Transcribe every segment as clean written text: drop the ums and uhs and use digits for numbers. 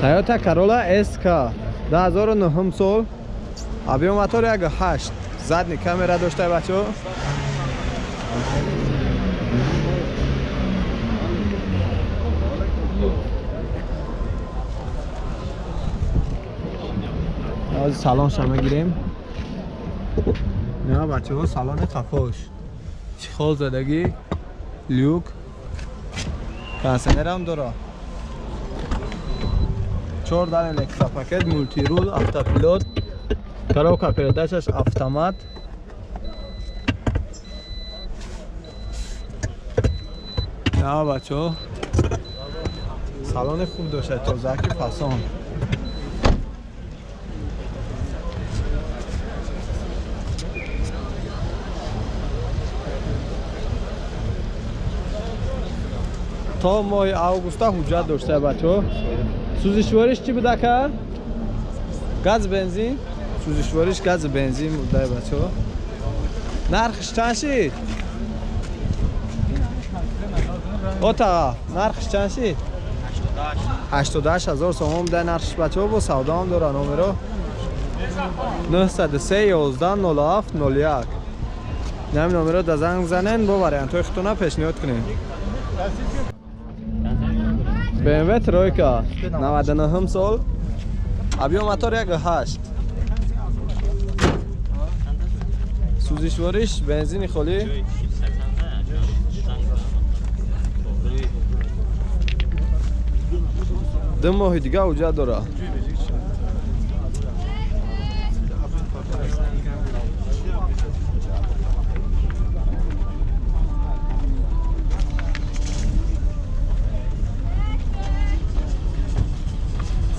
Toyota Corolla SK 2009 сол, объем мотор 1.8, задний камера дошта бачо. از салон шама гирем. نه بچه ها салон қафош чехол задагӣ, люк, кондиционер ҳам дора. 4 дар электропакет, мультирул, автопилот, коробка передачаш автомат. نه بچه ها салони хуб дошта, тозаки фасон. То моҳи августа ҳуҷҷат дошта бачо. Сӯзишвориш чӣ буда ка? Газ бензин? Сӯзишвориш газ бензин буда бачо. Нархш чанд шид? Отаға, нархш чанд шид? 88 ҳазор сомон буда нархш бачо, бо савдоам дора. Номеро 903 11 07 01. Нами номеро да занг занен, бо вариантҳои худтона пешниҳод кунем. BMW тройка 99 сол, объем мотор 1.8, сӯзишвориш бензини холӣ. Ду моҳи дига ҳуҷҷат дора.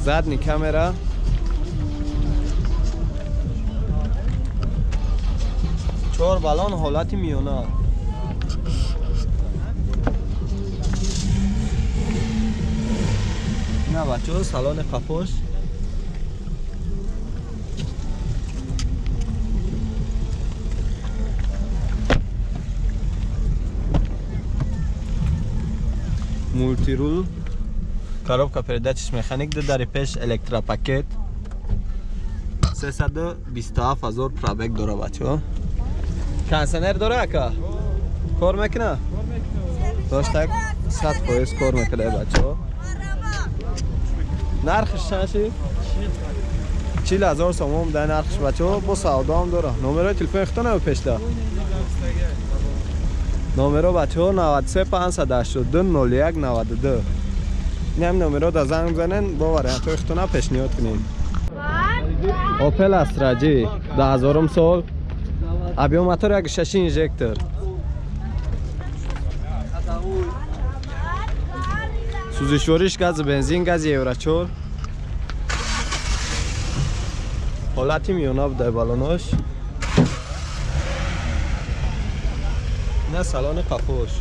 Задний камера. 4 балон ҳолати миёна. На бачо салони қафош. Мультирул, коробка передачиш механик, ду дари пеш электропакет. 327 ҳазор пробег дора бачо. Кондиционер дора ака? Кор мекуна? Доштак 100% кор мекуна бачо. Нархш чанд шид? 40 ҳазор сомон буда нархш бачо, бо савдоам дора. Номерои телефони худтона пешда. Номеро бачо 93 582 01 92. Ин номеро да занг занен, бо вариантҳои худтона пешниҳод кунем. Opel Astra G 2000 сол, объем мотор 1.6 инжектор. Сӯзишвориш гази бензин, гази Евро 4. Ҳолати миёна буда балонош. На салони қафош.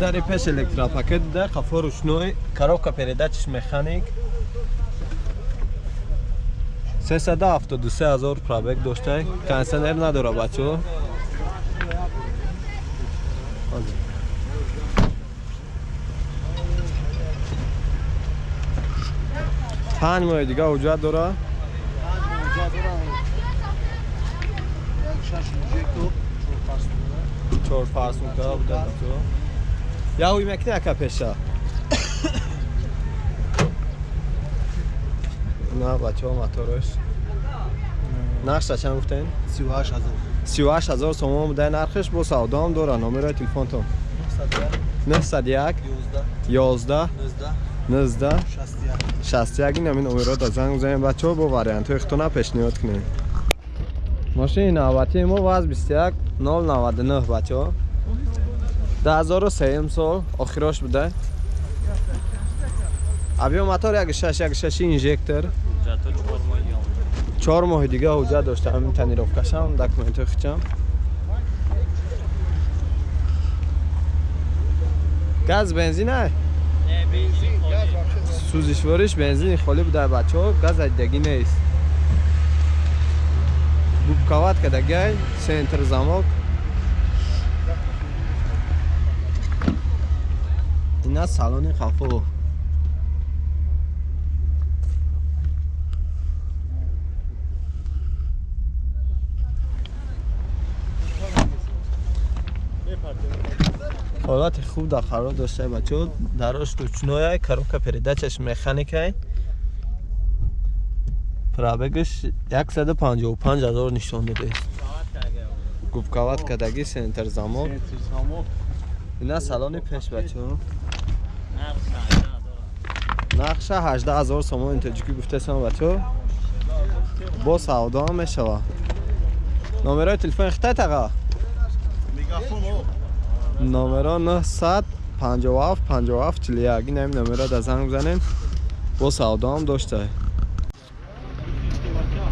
Дари пеш электропакет да, қафо ручной, коробка передачиш механик. 373 ҳазор пробег дошта, кондиционер надора бачо. 5 моҳи дига ҳуҷҷат дора. 4 фарсунка буда бачо. Я ҳуй мекунӣ ака пеша? На бачо мотораш. Нархша чанд гуфтен? 38 ҳазор. 38 ҳазор сомон буда нархш, бо савдоам дора. Номерои телефонтон 901 11 19 61. Ин ҳамин номеро да занг занем бачо, бо вариантҳои худтона пешниҳод кунем. Мошини навбатии мо ВАЗ 21 099 бачо. 2003 сол охирош буда. Объем мотор 1.6, 1.6 инжектор. 4 моҳи дига ҳуҷҷат дошта, ҳамин тонировкашам, документҳои хичам. Газ бензин ай? Сӯзишвориш бензини холӣ буда бачо, газ айдагӣ нест. Губкават кадагай, центр замок. Ина салони қафо. Ҳолати хуб дар қарор дошта бачаҳо. Дарош ручное, коробка передачаш механикай. Пробегаш 155 000 нишон додааст. Губкават кадаги центр замок. Ина салони пеш бачаҳо. Нақша 18 000 сомон тоҷикӣ гуфтаам бачаҳо. Бо савдо ҳам мешавад. Номерои телефон хитай таға? Номеро 957 57 41. Ин ҳамин номеро дар занг бизанем. Бо савдо ҳам дошта.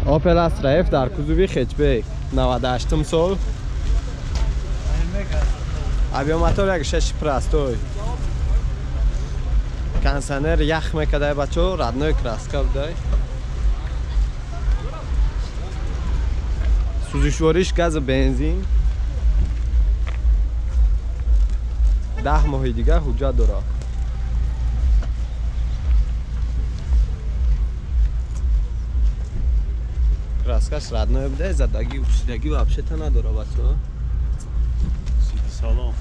Opel Astra F дар кузови хэтчбек 98 сол. Авиамотор 1.6 простой. Кондиционер ях мекадай бачо, родной краска будай. Сӯзишвориш газ бензин. 10 моҳи дигар ҳуҷҷат дорад. Краскаш родной будай, задагӣ пӯшидагӣ вообще-то надорад бачо. Сиди салон.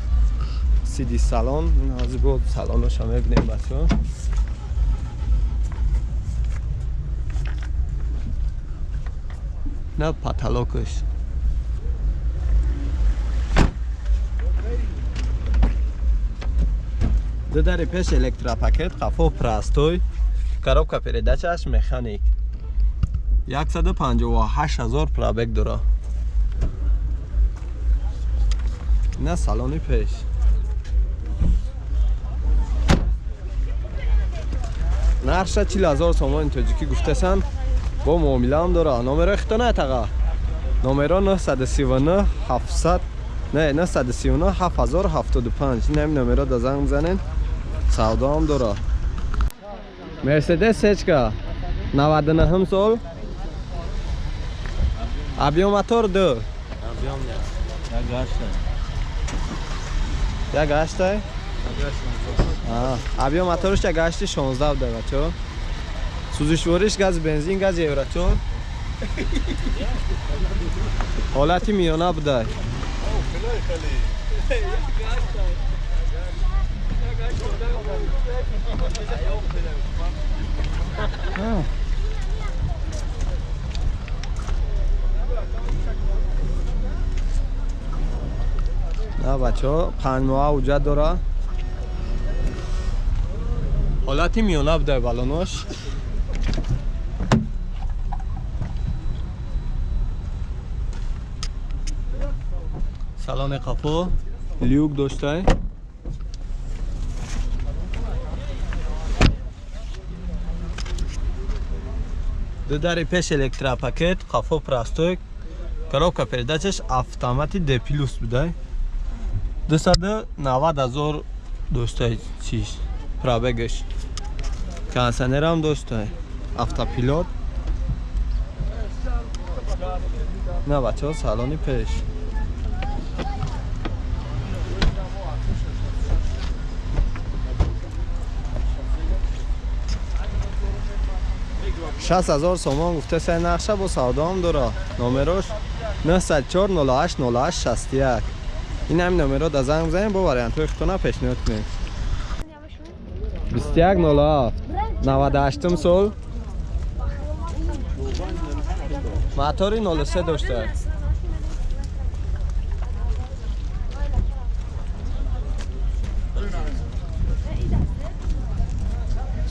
Сиди салон, ҳозир бо салоноша мебинем бачо. На потолокаш. Ду дари пеш электропакет, қафо простой, коробка передачаш механик. 158 000 пробег дорад. На салони пеш. Нархша 40 000 сомони тоҷикӣ гуфтасан, бо муомила ҳам дорад. Номерои хито на таға. Номеро 939 700 не 939 7075. Ин ҳамин номеро дар занг бизанед. Савдо ҳам дорад. Мерседес Сечка 99 сол. Объем мотор 2. Объем не. Як гашта. Объем моторш як гашти 16 буда бачо. Сӯзишвориш газ бензин, газ евро 4. Ҳолати миёна буда. На бачо, 5 моҳа ҳуҷҷат дорад. Ҳолати миёна буда балонош. Салони қафо люк доштай. Ду дари пеш электропакет, қафо простой, коробка передачаш автомати D+ будай. 290 000 доштай чиш пробегаш. Кондиционерам доштай, автопилот. На бачаҳо, салони пеш. Шаст 000 сомон гуфта сай нақша бо савдоам дорад. Номерош 904 08 08 61. Ин ҳамин номеро дар занг бизанем, бо вариантҳои худтона пешниҳод кунем. 21 07 98 сол. Мотори 03 дошта.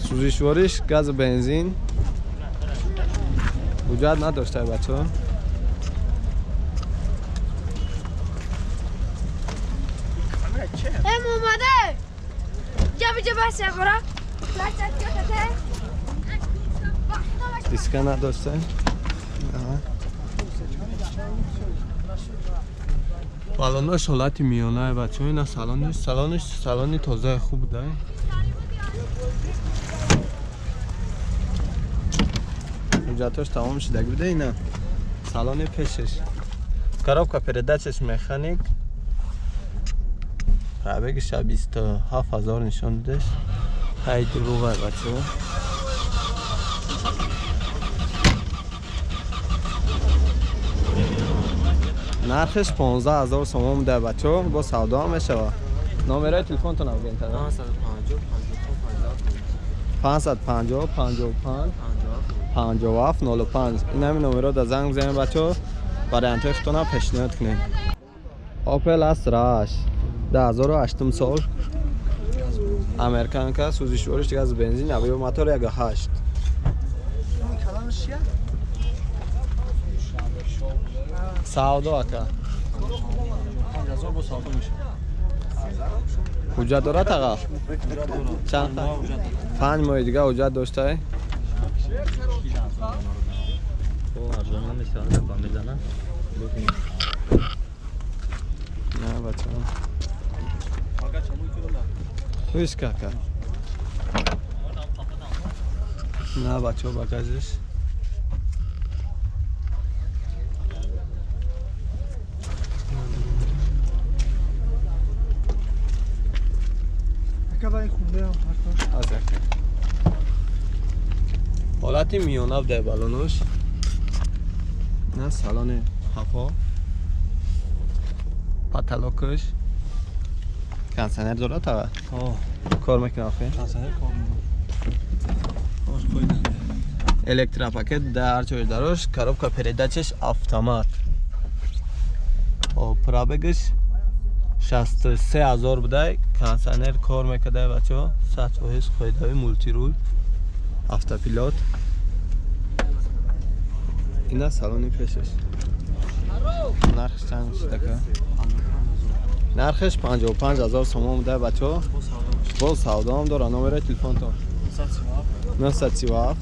Сӯзишвориш газ бензин. Ҳуҷҷат надошта бачаҳо. Диска надошта. Балонош ҳолати миёна бачаҳо. Ина салониш, салониш салони тозаи хуб буда. Ҳуҷҷатош тамом шудаги буда. Ина салони пешаш. Коробка передачаш механик. Пробегиш 27000 нишон додеш. Ҳай дурӯғай бачаҳо. Нархиш 15000 сомон буда бачаҳо, бо савдо ҳам мешавад. Номерои телефонтон бигӯед 550 55 57 05. Ин ҳамин номеро дар занг бизанед бачаҳо, вариантҳои худтонам пешниҳод кунед. Opel Astra H 2008 сол, американка, сӯзишвориш дига аз бензин, авио мотор 1.8. Савдо ака. Ҳуҷҷат дорад аға? Чанд? 5 моҳи дига ҳуҷҷат доштай? Не бачаҳо. Ҳуш кака. На бачаҳо багажиш. ҳолати миёна буда балонуш. На салони ҳафо, паталокаш, кондиционер дорад ава? Кор мекунад охи? Кондиционер кор мекунад. Электропакет дар ҷои дарош, коробка передачаш автомат. Пробегаш 63000 будай, кондиционер кор мекардай бачаҳо, 100% қоидави мултирул, автопилот. Ина салони пешаш. Нархш чанд шудака? Нархш 55000 сомон буда бачаҳо. Боз савдо ҳам дора. Номерои телефонтон 937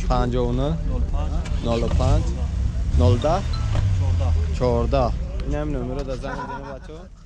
59 05 09 14. Ин ҳамин номеро дар занг бизанед бачаҳо.